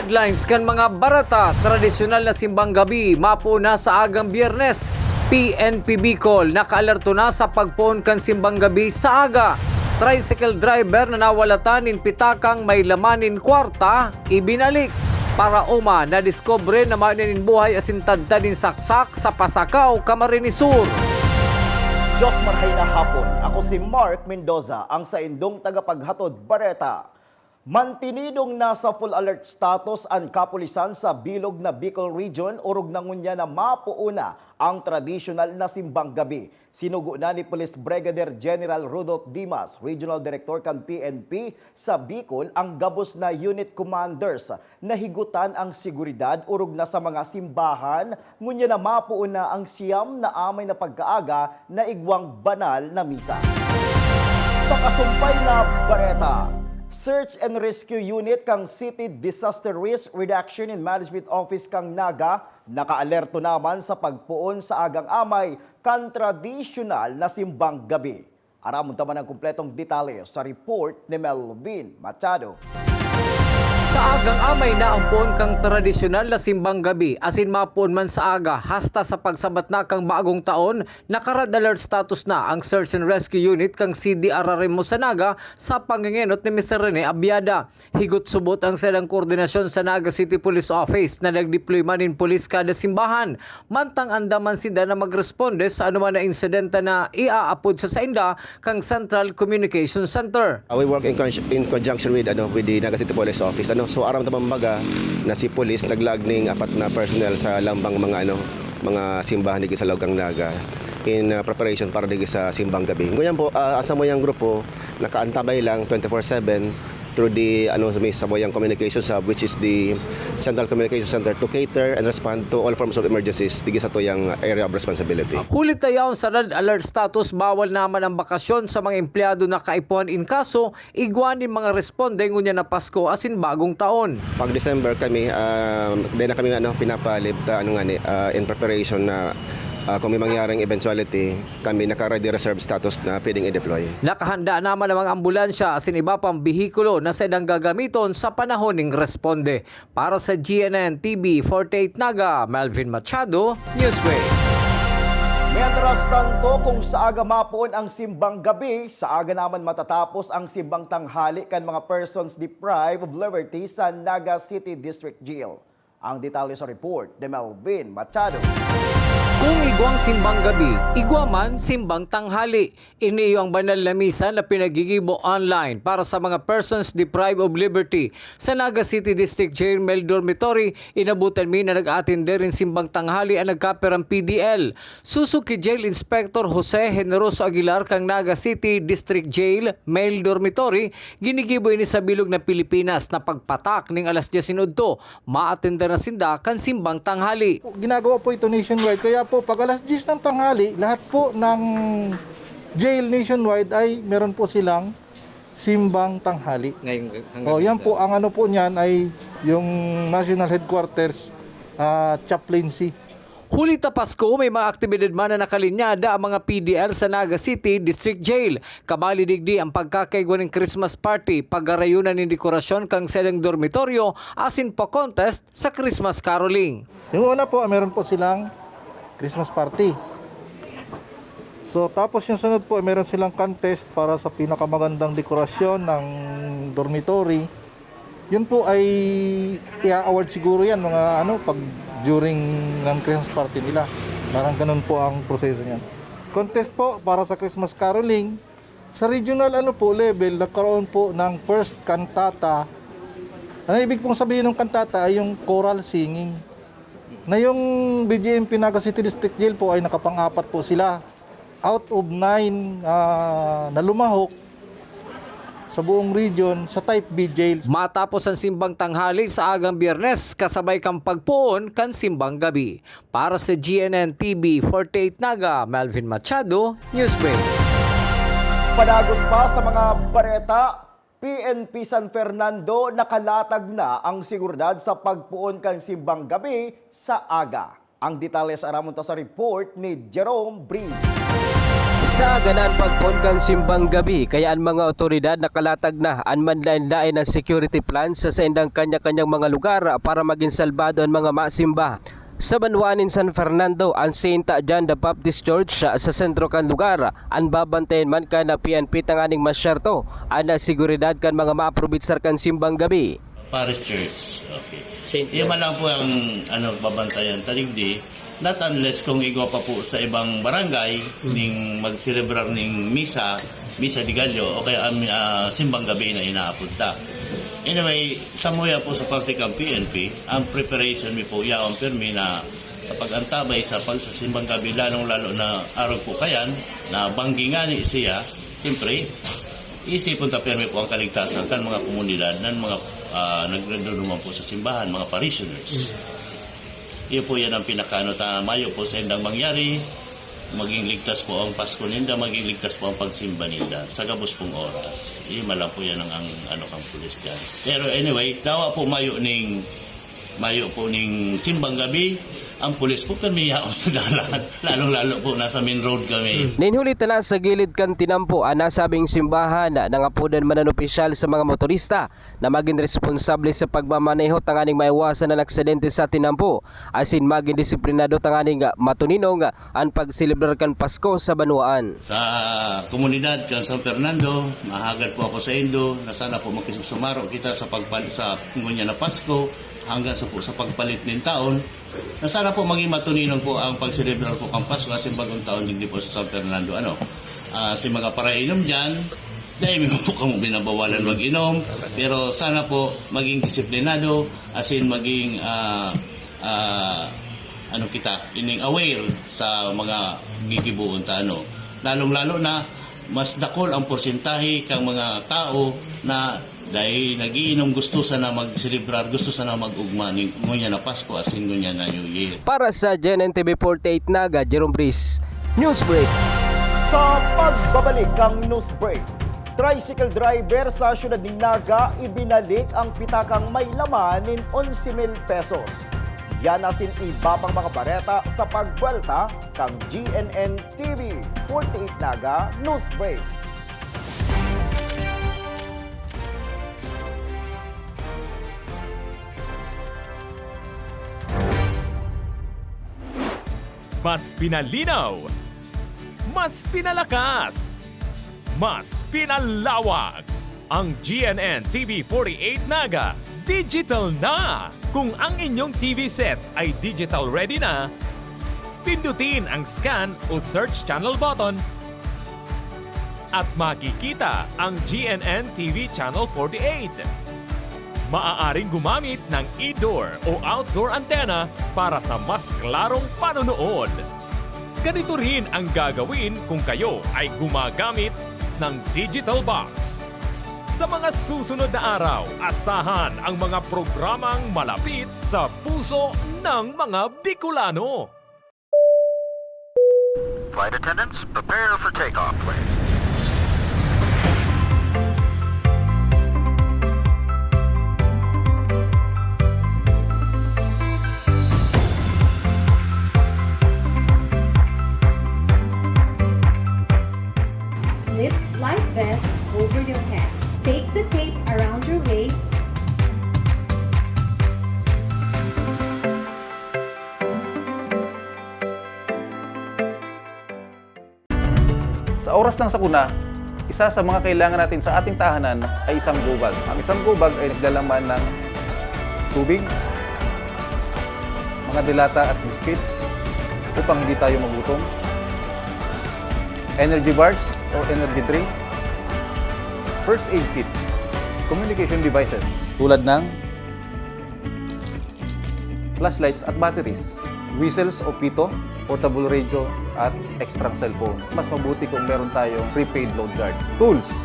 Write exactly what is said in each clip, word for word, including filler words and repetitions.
Headlines kan mga bareta: tradisyonal na simbang gabi mapoon na sa agang Biyernes. P N P Bicol nakaalerto na sa pagpoon kan simbang gabi sa aga. Tricycle driver na nawalatan nin pitakang may laman nin kwarta, ibinalik. Paraoma nadiskubre na mayo na nin buhay asin tadtad nin saksak sa Pasacao, Camarines Sur. Diyos marhay na hapon. Ako si Mark Mendoza, ang saindong tagapaghatod bareta. Mantinidong nasa full alert status an kapulisan sa bilog na Bicol Region, orog na ngunyan na mapoon na ang tradisyonal na simbang gabi. Sinugo na ni Police Brigadier General Rudolph Dimas, Regional Director kan P N P sa Bicol, ang gabos na unit commanders na higutan ang seguridad orog na sa mga simbahan, ngunyan na mapoon na ang siyam na amay na pagkaaga na igwang banal na misa. Sa kasumpay na bareta, Search and Rescue Unit kan City Disaster Risk Reduction and Management Office kan Naga nakaalerto naman sa pagpoon sa agang amay kan tradisyonal na simbang gabi. Aramon ta man ang kumpletong detalye sa report ni Melvin Machado. Sa agang amay na ang poon kan tradisyonal na simbang gabi, asin mapoon man sa aga hasta sa pagsabat na kan bagong taon, naka-red alert status na ang Search and Rescue Unit kan C D R R M o sa Naga sa pangengenot ni Mister Rene Abiada. Higot subot ang saindang koordinasyon sa Naga City Police Office na nag-deploy man nin pulis kada simbahan. Mantang andam man sinda na magresponde sa anoman na insidente na iaapod sa sainda kan Central Communication Center. Uh, we work in conj-, in conjunction with, ano, with the Naga City Police Office, ano. So, aram ta man baga na si police naglaag ning apat na personnel sa lambang mga, ano, mga simbahan digdi sa Laog kan Naga in, uh, preparation para digdi sa simbang gabi. Ngunyan po, uh, ang samuyang grupo nakaantabay lang twenty-four seven through the, ano, may samuyang communications hub, which is the Central Communication Center, to cater and respond to all forms of emergencies digdi satuyang area of responsibility. Huli ta yaon sa red alert status, bawal naman ang bakasyon sa mga empleyado na kaipuhan in kaso igwa nin mga responde ngunyan na Pasko asin Bagong Taon. Pag December kami, ah, dai na kami, ano, pinapalib ta, ano ngani, ah, in preparation na, ah, kung may mangyaring eventuality, kami naka-ready reserve status na pwedeng i-deploy. Nakahanda naman ang mga ambulansya asin iba pang behikulo na saindang gagamiton sa panahon ning responde. Para sa G N N T V forty-eight Naga, Melvin Machado, Newsway. Mientras tanto, kung sa aga mapoon ang simbang gabi, sa aga naman matatapos ang simbang tanghali kan mga persons deprived of liberty sa Naga City District Jail. Ang detalye sa report ni Melvin Machado. Kung igwang simbang gabi, igwa man simbang tanghali. Ini iyo ang banal na misa na pinagigibo online para sa mga persons deprived of liberty. Sa Naga City District Jail Male Dormitory, inabutan mi na nag-aatender nin simbang tanghali an nagkapirang P D L. Susog ki Jail Inspector Jose Generoso Aguilar kan Naga City District Jail Male Dormitory, ginigibo ini sa bilog na Pilipinas na pagpatak ning alas dyes nin udto, maatender na sinda kan simbang tanghali. Ginagawa po ito nationwide, kaya po pag alas dyes ng tanghali, lahat po ng jail nationwide ay meron po silang simbang tanghali. Ngayon, hanggang Oh, yan ngayon, po, sir. Ang ano po niyan ay yung National Headquarters, ah, Chaplaincy. Huli ta Pasko, may mga aktibidad man na nakalinyada ang mga P D L sa Naga City District Jail. Kabali digdi ang pagkakaigwa nin Christmas party, paggarayunan nin dekorasyon kan saindang dormitoryo, asin pa-contest sa Christmas caroling. Yung una po, meron po silang Christmas party. So, tapos yung sunod po, meron silang contest para sa pinakamagandang dekorasyon ng dormitory. Yun po ay i-award siguro yan, mga ano, pag during ng Christmas party nila. Parang ganun po ang proseso niyan. Contest po para sa Christmas caroling. Sa regional, ano po, level, nagkaroon po ng first cantata. Ang ibig pong sabihin ng kantata ay yung choral singing. Na yung B G M P Naga City District Jail po ay nakapang-apat po sila out of nine, ah, na lumahok sa buong region sa Type B jail. Matapos ang simbang tanghali sa agang Biyernes, kasabay kan pagpoon kan simbang gabi. Para sa G N N T V forty-eight Naga, Melvin Machado, Newsway. Padagos pa sa mga bareta, P N P San Fernando, nakalatag na ang seguridad sa pagpoon kan simbang gabi sa aga. Ang detalye sa aramon ta sa report ni Jerome Breeze. Sa ganan pagpoon kan simbang gabi, kaya an mga awtoridad nakalatag na an manlaen-laen na security plan sa saindang kanya-kanyang mga lugar para magin salbado an mga masimba. Sa banwaan nin San Fernando, an Saint John the Baptist Church sa sentro kan lugar an babantayan man kan P N P tanganing masyerto an seguridad kan mga maaprobitsar kan simbang gabi. Parish Church. Okay. Saint Iyan John. Man lang po ang, ano, babantayan ta digdi. Not unless kung igwa pa po sa ibang barangay, Hmm. ning magselebrar ning misa, misa de gallo, o kaya ang, ah, simbang gabi na inaapod ta. Anyway, samuya po sa parte kan P N P, ang preparation mi po yaon pirmi na sa pag-antabay sa pagsasimbang gabi, lalong-lalo na arog po kayan, na banggi ngani siya, siyempre, isipon ta pirmi po ang kaligtasan kan mga komunidad, ng mga, ah, nagduduman po sa simbahan, mga parishioners. Iyo po yan ang pinakaano ta, mayo po sa indang mangyari, maging ligtas po ang Pasko ninda, maging ligtas po ang pagsimba ninda sa gabos pong oras. Iyo man lang po yan ang, ang ano kang pulis dyan. Pero anyway, dawa po mayo ning, mayo po ning simbang gabi, ang pulis po kan miyaon sa dalan. Lalong-lalo po, nasa main road kami. Nin huli ta na sa gilid kan tinampo an nasabing simbahan, nangapodan man an opisyal sa mga motorista na magin responsable sa pagmamaneho tanganing maiwasan an aksidente sa tinampo, asin magin disiplinado tanganing matuninong an pagselebrar kan Pasko sa banwaan. Sa komunidad kan San Fernando, mahagad po ako sa indo na sana po makisugsumaro kita sa pagpal-, sa ngunyan na Pasko, hanggang sa po sa pagpalit nin taon, na sana po maging matuninong po ang pagselebrar po kan Pasko asin Bagong Taon digdi po sa San Fernando. Ano, ah, si mga parainom dyan, dahil may po kamo binabawalan mag-inom, pero sana po maging disiplinado, asin maging, ah, ah, ano kita, ining aware sa mga gigiboon ta, ano. Lalong-lalo na, mas dakul ang porsentahe kang mga tao na dai nag-iinom, gusto sana magselebrar, gusto sana mag-ugma ning ngunyan na Pasko asin ngunyan na New Year. Para sa G N N T V forty-eight Naga, Jerome Breeze, Newsbreak. Sa pagbabalik kan Newsbreak, tricycle driver sa siyudad nin Naga ibinalik ang pitakang may laman nin onse mil pesos. Yan asin iba pang mga bareta sa pagbuwelta kan G N N T V forty-eight Naga Newsbreak. Mas pinalinaw, mas pinalakas, mas pinalawak. Ang G N N T V forty-eight Naga, digital na! Kung ang inyong T V sets ay digital ready na, pindutin ang scan o search channel button at makikita ang G N N T V Channel forty-eight. Maaaring gumamit ng indoor o outdoor antenna para sa mas klarong panonood. Ganito rin ang gagawin kung kayo ay gumagamit ng digital box. Sa mga susunod na araw, asahan ang mga programang malapit sa puso ng mga Bicolano. Flight attendants, prepare for takeoff, please. Slip life vest over your head. Take the tape around your waist. Sa oras ng sakuna, isa sa mga kailangan natin sa ating tahanan ay isang gobag. Ang isang gobag ay naglalaman ng tubig, mga delata at biscuits upang hindi tayo magutom, energy bars or energy drink, first aid kit, communication devices tulad ng flashlights at batteries, whistles o pito, portable radio, at extrang cellphone. Mas mabuti kung meron tayong prepaid load guard. Tools,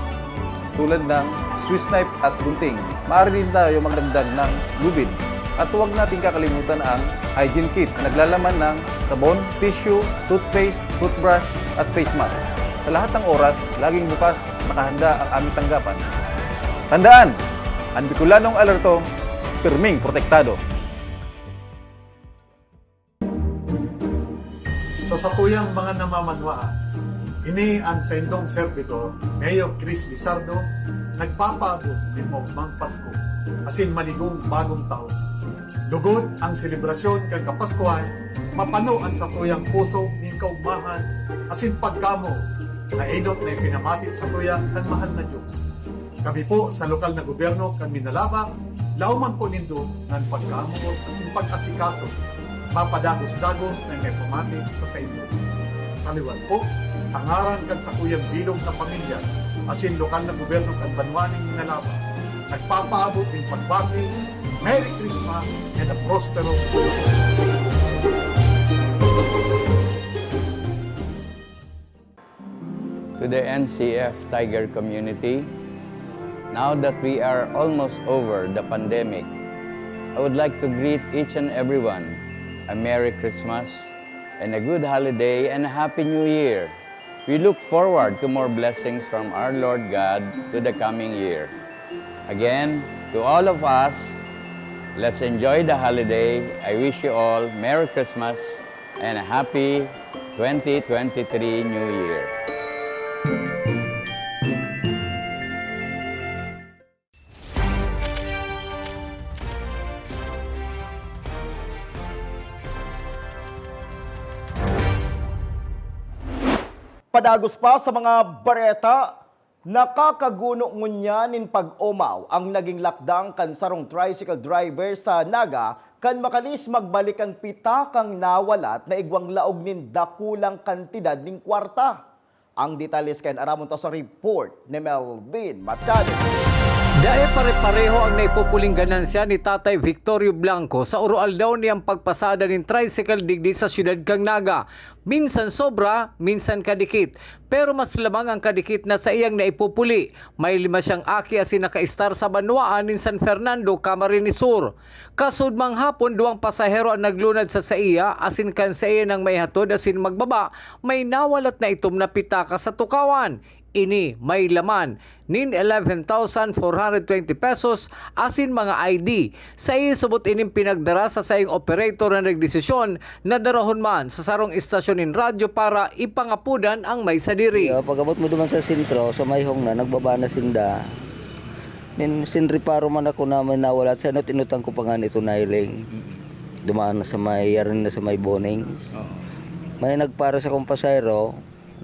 tulad ng Swiss knife at gunting. Maaari din tayo magdagdag ng lubid. At huwag nating kakalimutan ang hygiene kit na naglalaman ng sabon, tissue, toothpaste, toothbrush, at face mask. Sa lahat ng oras, laging bukas, nakahanda ang aming tanggapan. Tandaan, ang Bicolanong alerto, pirming protektado. Sa satuyang mga namamanwaan, ini an saindong serbidor, Mayor Chris Lizardo, nagpapaabot nin maogmang Pasko asin maligong Bagong Taon. Lugod ang selebrasyon kan Kapaskuhan, mapano an satuyang puso nin kaogmahan asin pagkamoot na enot na ipinamati satuya kan mahal na Dios. Kami po sa lokal na gobyerno kan Minalabac, laoman po nindo na an pagkamoot asin pag-asikaso mapadagos-dagos na maipamati sa saindo. Sa liwat po, sa ngaran kan sakuyang bilog na pamilya asin lokal na gobyerno kan banwa nin Minalabac, nagpapaabot nin pagbati, Merry Christmas and a prosperous New Year! To the N C F Tiger community, now that we are almost over the pandemic, I would like to greet each and everyone a Merry Christmas and a good holiday and a Happy New Year. We look forward to more blessings from our Lord God to the coming year. Again, to all of us, let's enjoy the holiday. I wish you all Merry Christmas and a Happy twenty twenty-three New Year. Padagos pa sa mga bareta, nakakaguno ngunyan nin pag-omaw ang naging lakdang kan sarong tricycle driver sa Naga kan makalis magbalik ang pitakang nawalat na igwang laog nin dakulang kantidad nin kwarta. Ang detalye kan aramon ta sa report ni Melvin Machado. Dai pare-pareho ang naipupuling ganansya ni Tatay Victorio Blanco sa uroaldaw niyang pagpasada nin tricycle digdi sa siyudad kan Naga. Minsan sobra, minsan kadikit. Pero mas lamang ang kadikit na saiyang naipupuli. May lima siyang aki asin nakaistar sa banwaan nin San Fernando, Camarines Sur. Kasudmang hapon, duwang pasahero ang naglunad sa saiya asin kan saiya nang maihatod asin magbaba, may nawalat na itom na pitaka sa tukawan. Ini may laman nin eleven thousand four hundred twenty pesos asin mga I D. Sa isubot ining pinagdara sa saiyang operator na nagdesisyon na darahon man sa sarong istasyon nin radyo para ipangapodan ang may sadiri. Kaya pag-abot mo duman sa sentro, sa Mayhong na, nagbaba na sinda. Nin, sinreparo man ako na may nawala, sa inot-inotan ko pa nga nito nahiling. Dumaan na sa may, yarin na sa may Boning. May nagpara sa kong pasahero,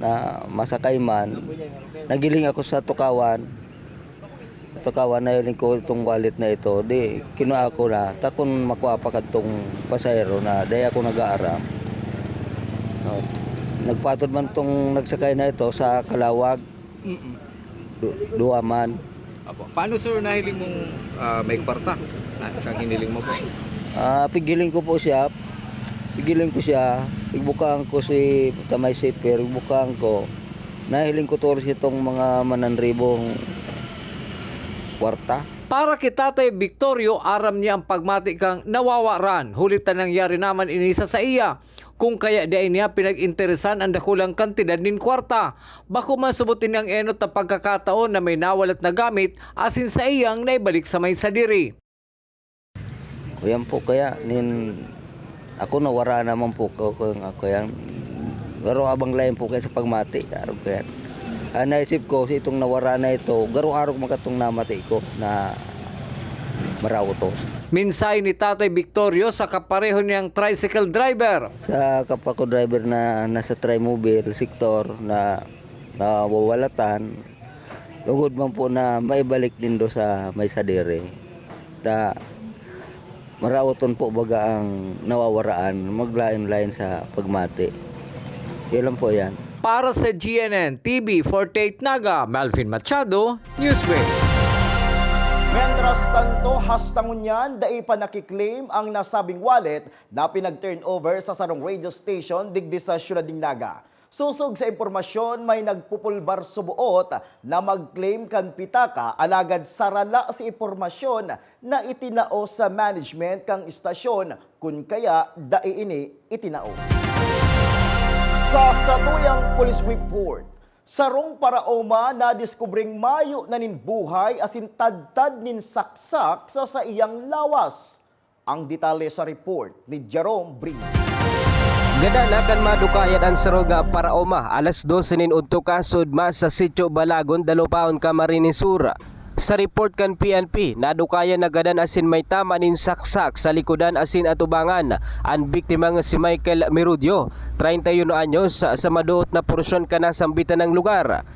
na masakay man, nagiling ako sa Tukawan. Sa Tukawan, nahiling ko itong wallet na ito. Di, kinuha ko na. Ta kun makua pa kadtong pasahero na, dai ako nag-aaram. No. Nagpatod man tong nagsakay na ito sa Kalawag. Du- duwa man. Apo. Paano, sir, nahiling mong, ah, may kwarta? Ah, siyang hiniling mo po? Ah, pigiling ko po siya. Pigiling ko siya. Igbukaan ko si Tamay Siper. Igbukaan ko. Nahiling ko tolos itong mga mananribong kwarta. Para ki Tatay Victorio, aram niya ang pagmati kang nawawaran, huli ta nangyari naman ini sa saiya. Kung kaya dai niya pinag-interesan ang dakulang kantidad nin kwarta. Bako man subot ini ang enot na pagkakataon na may nawalat na gamit asin saiyang naibalik sa may sadiri. Kuyan po kaya, nin, ako nawara naman po ko, ko, ko yan. Pero abang lain po kaya sa pagmati, arog kaya. Ah, naisip ko, si itong nawara na ito, garo-arog makatong namati ko na maraot to. Mensahe ni Tatay Victorio sa kapareho niyang tricycle driver. Sa kapwa ko driver na nasa Trimobile sector na nawawalatan, lugod man po na maibalik din do sa may sadiri. Ta maraoton po baga ang nawawaraan, maglain-lain sa pagmati. Yun lang po yan. Para sa G N N T V forty-eight Naga, Melvin Machado, Newsway. Mientras tanto, hasta ngunyan, dai pa nakiklaim ang nasabing wallet na pinag-turnover sa sarong radio station digdi sa siyudad nin Naga. Sosog sa impormasyon, may nagpupulbar suboot na mag-claim kan pitaka, alagad sarala si impormasyon na itinao sa management kan istasyon, kun kaya dai ini itinao. Sa satuyang police report, sarong paraoma nadiskubring mayo na nin buhay asin tadtad nin saksak sa saiyang lawas. Ang detalye sa report ni Jerome Brito. Gadan na kan madukayan an sarong paraoma alas dose nin udto kasod mas sa Sitio Balagon, Dalupaon, Camarines Sur. Sa report kan P N P, nadukayan na gadan asin may tama nin saksak sa likodan asin atubangan an biktima nga si Michael Merudio, treinta y uno anyos, sa maduot na porsyon kan nasambitan nang lugar.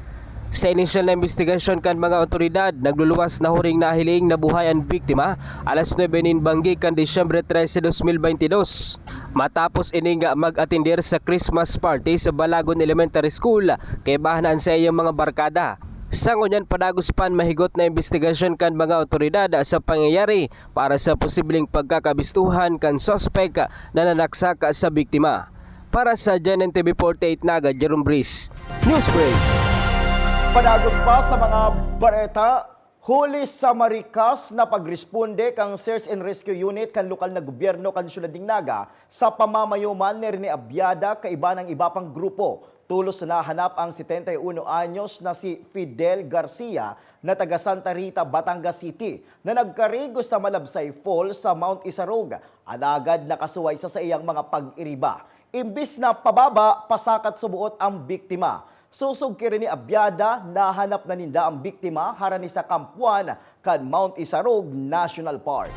Sa inisyal na imbestigasyon kan mga awtoridad, nagluluwas na huring nahiling na buhay an biktima alas nuebe nin banggi kan Disyembre trese, dos mil baynte dos. Matapos ining mag-atender sa Christmas party sa Balagon Elementary School, kaibahan na an saiyang mga barkada. Sa ngunyan, padagos pa an mahigot na imbestigasyon kan mga awtoridad sa pangyayari para sa posibleng pagkakabistuhan kan suspek na nanaksak sa biktima. Para sa G N N T V forty-eight Naga, Jerome Breeze, Newsbreak. Padagos pa sa mga bareta, huli sa marikas na pagresponde kan Search and Rescue Unit kan lokal na gobyerno kan siyudad nin Naga sa pamamayoman ni Rene Abiada kaiba ng iba pang grupo. Tolos na nahanap ang setenta y uno anyos na si Fidel Garcia na taga Santa Rita, Batangas City, na nagkarigo sa Malabsay Falls sa Mount Isarog, alagad nakasuway sa saiyang mga pag-iriba. Imbis na pababa, pasakat suboot ang biktima. Sosog ki Rene Abiada, nahanap na ninda ang biktima harani sa kampuan kan Mount Isarog National Park.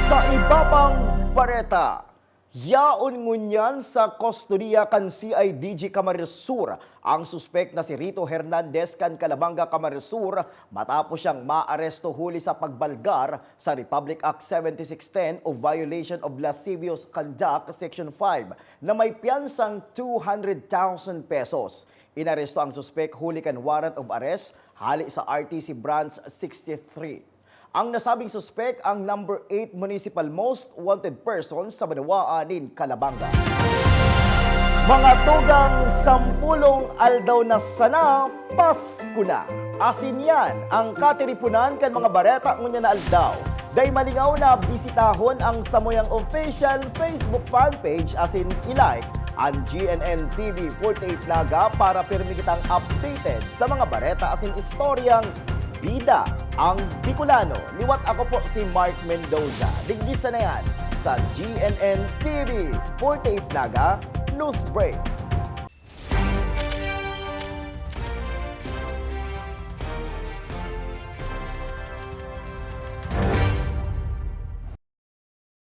Sa iba pang bareta, yaon ngunyan sa kustodiya kan C I D G Camarines Sur ang suspek na si Rito Hernandez kan Calabanga, Camarines Sur, matapos siyang maaresto huli sa pagbalgar sa Republic Act seventy-six ten o Violation of Lascivious Conduct, Section five, na may piyansang two hundred thousand pesos. Inaresto ang suspek huli kan warrant of arrest hale sa R T C Branch sixty-three. Ang nasabing suspek ang number eight municipal most wanted person sa banwaan nin Calabanga. Mga tugang, sampulong aldaw na sana, Pasko na! Asin yan ang katiriponan kan mga bareta ngunyan na aldaw. Dai malingaw na bisitahon ang samuyang official Facebook fan page asin i-like an G N N T V forty-eight Naga para pirmi kitang updated sa mga bareta asin istoryang bida ang Bicolano. Liwat ako po si Mark Mendoza. Digdi sana yan sa G N N T V forty-eight Naga News Break.